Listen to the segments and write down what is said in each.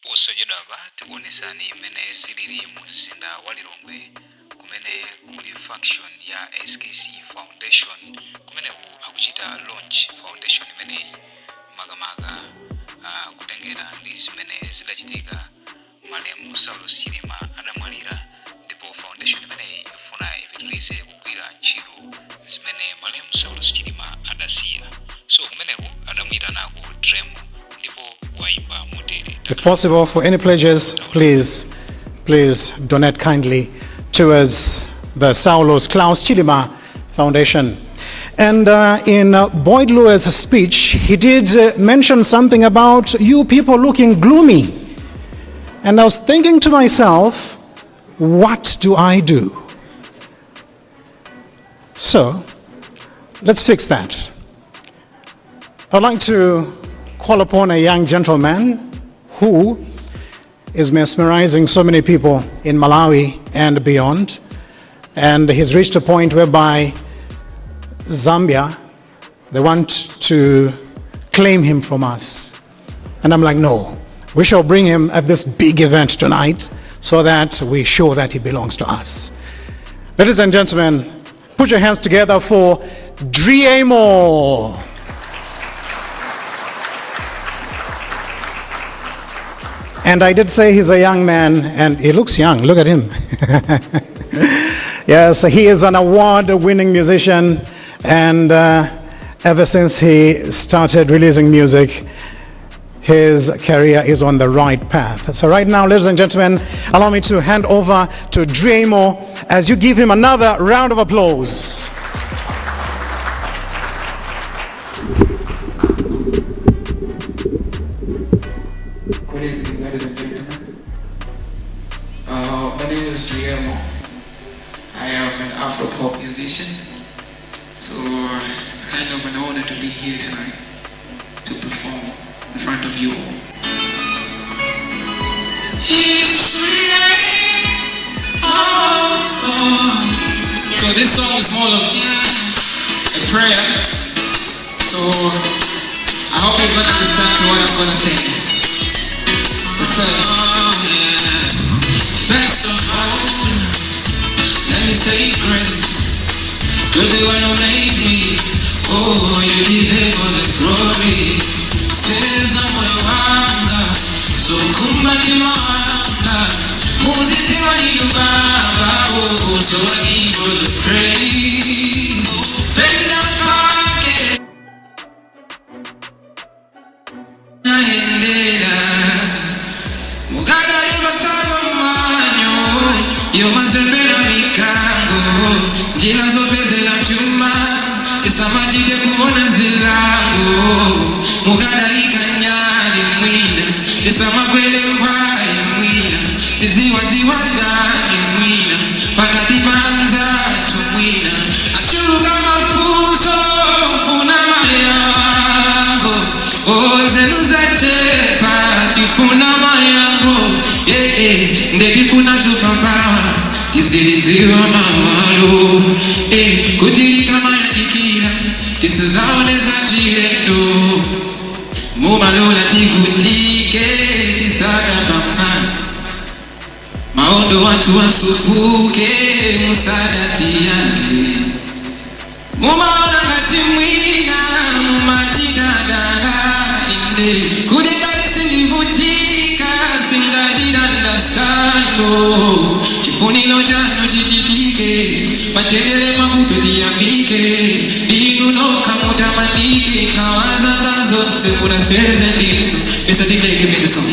Posachedwapa tikuonesani mmene zilili mu mzinda wa Lilongwe kumene kuli function ya SKC Foundation. Kumeneku akuchita launch foundation imeneyi makamaka kutengera ndi zimene zidachitika malemu Saulos Chilima adamwalira, ndipo foundation imeneyi ifuna ipitirize kugwira ntchito zimene malemu Saulos Chilima adasiya. So kumeneku adamuyitanako Driemo ndipo wayimba motere. If possible, for any pledges, please, please donate kindly towards the Saulos Klaus Chilima Foundation. And in Boyd Luwe's speech, he did mention something about you people looking gloomy. And I was thinking to myself, what do I do? So, let's fix that. I'd like to call upon a young gentleman who is mesmerizing so many people in Malawi and beyond. And he's reached a point whereby Zambia, they want to claim him from us. And I'm like, no, we shall bring him at this big event tonight so that we show that he belongs to us. Ladies and gentlemen, put your hands together for Driemo. And I did say he's a young man, and he looks young. Look at him. Yes, he is an award-winning musician, and ever since he started releasing music, his career is on the right path. So right now, ladies and gentlemen, allow me to hand over to Driemo as you give him another round of applause. Good evening, ladies and gentlemen. My name is Driemo. I am an Afro-pop musician, so it's kind of an honor to be here tonight to perform in front of you all. So this song is more of a prayer, so I hope you're gonna understand what I'm gonna say. Listen. First of all, let me say grace to the one who made me. Oh, you deserve all the glory. Seza moyo wanga, zokhumba mtima wanga, muzidziwa ndinu Baba. Oh, so I give all the praise. Pena pake naendera mukadalibatsako manyo yomazembera mikango njira zopezera chuma tisamachite kuona zilango mukadayika nyali mwina tisamakwele mphwayi mwina tiziwadziwa ndani mwina pakati pa anzathu mwina achuluka mafunso funa mayankho nzeru zachepa tifuna mayankho yeah, ndetifuna superpower tizilidziwa mawalo kuti likamayandikira tisizaoneza chilendo mumalola tivutike tisadapambana maondo watu wasupuke musadati yake mumaona ngati mwina mumachitadala inde kuti ngati sindivutika singachita understand chifuniro chanu chichitike matendere mavuto tiyambike ndinu nokha mutamandike nkhawa zanga zonse munaseze ndinu. Mr. DJ, give me the song.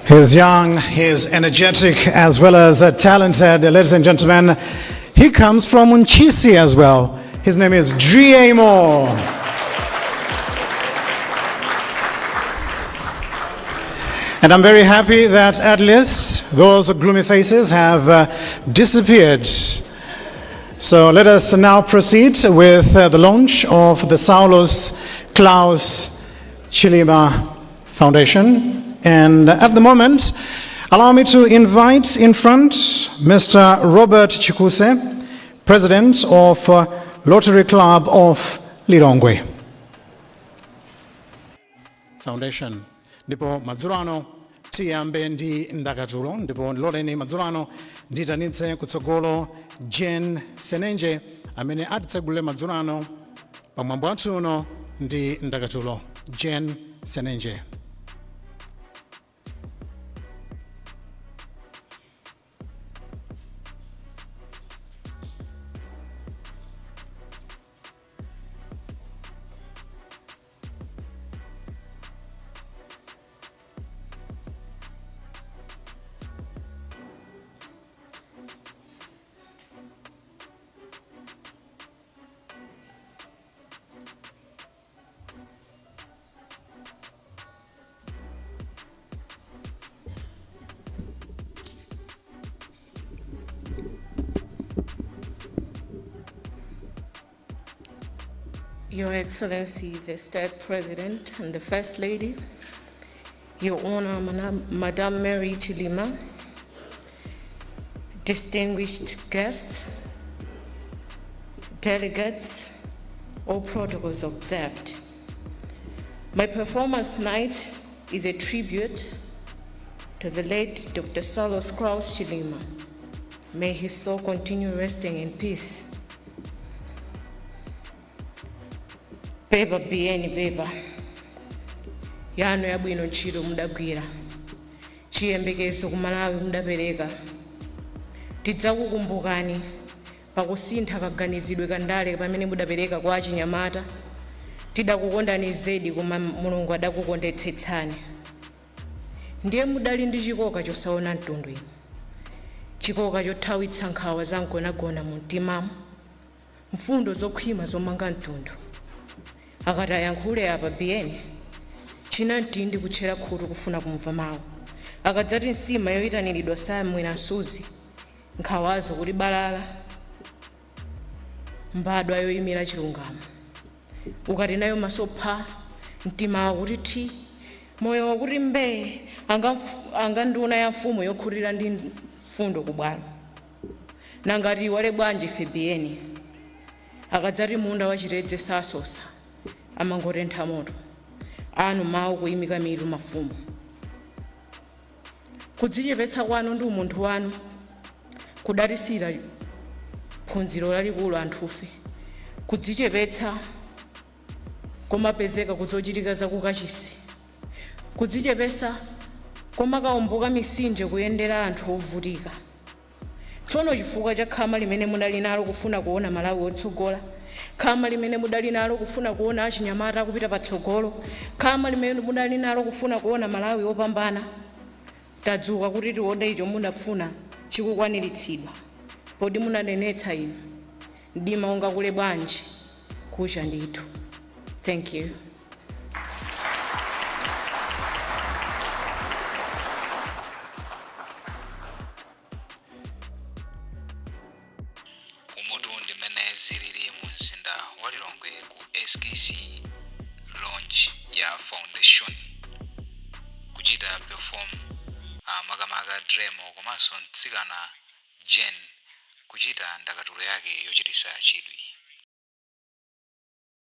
He's young, he's energetic, as well as talented. Ladies and gentlemen, he comes from Ntchisi as well. His name is Driemo. And I'm very happy that at least those gloomy faces have disappeared. So let us now proceed with the launch of the Saulos Klaus Chilima Foundation. And at the moment, allow me to invite in front Mr. Robert Chikuse, President of Rotary Club of Lilongwe Foundation. Ndipo madzulo ano tiyambe ndi ndakatulo, ndipo loleni madzulo ano ndiyitanitse kutsogolo Jane Senenje amene atitsegulire madzulo ano pamwambo wathu uno ndi ndakatulo. Jane Senenje. Your Excellency, the State President and the First Lady, Your Honor, Madam Mary Chilima, distinguished guests, delegates, all protocols observed. My performance night is a tribute to the late Dr. Saulos Klaus Chilima. May his soul continue resting in peace. Pepa biyeni, pepa yanu yabwino ntchito mudagwira, chiyembekezo ku Malawi mudapereka. Tidzakukumbukani pakusintha kaganizidwe kandale pamene mudapereka kwa achinyamata. Tidakukondani zedi, koma Mulungu adakukondetsetsani. Ndiye mudali ndi chikoka chosaona mtundu inu, chikoka chothawitsa nkhawa zamgonagona mu mtimamo, mfundo zokhwima zomanga mtundu. Akati ayankhule apa biyeni, china mtindi kutchera khutu kufuna kumva mawu. Akadzati nsima yoyitaniridwa samwera msuzi, nkhawazo kuti balala. Mbadwa yoyimira chilungamo, ukati nayo maso pha, mtima wakuti thi, moyo wakuti mbee, anga nduna ya mfumu yokhutira ndi mfundo kubwalo. Nangati iwale bwanji ife biyeni? Akadzati munda wachitedze sasosa, amangotentha moto, anu mawu kuyimika mitu mafumu. Kudzichepetsa kwanu ndi umunthu wanu kudatisira phunziro lalikulu anthufe. Kudzichepetsa komapezeka kuzochitika zakukachisi, kudzichepetsa komakawomboka misinje kuyendera anthu ovutika. Tsono chifukwa cha khama limene mudali nalo kufuna kuona Malawi wotsogola, khama limene mudali nalo kufuna kuona achinyamata akupita patsogolo, khama limene mudali nalo kufuna kuona Malawi wopambana, tadzuka kuti tione icho munafuna chikukwaniritsidwa. Podi munanenetsa inu, mdima ungakule bwanji, kucha ndithu. Thank you. Umutu ndi mmene zilili mu mzinda wa Lilongwe ku SKC launch ya foundation, kuchita perform makamaka Driemo komanso mtsikana Jane kuchita ndakatulo yake yochititsa chidwi.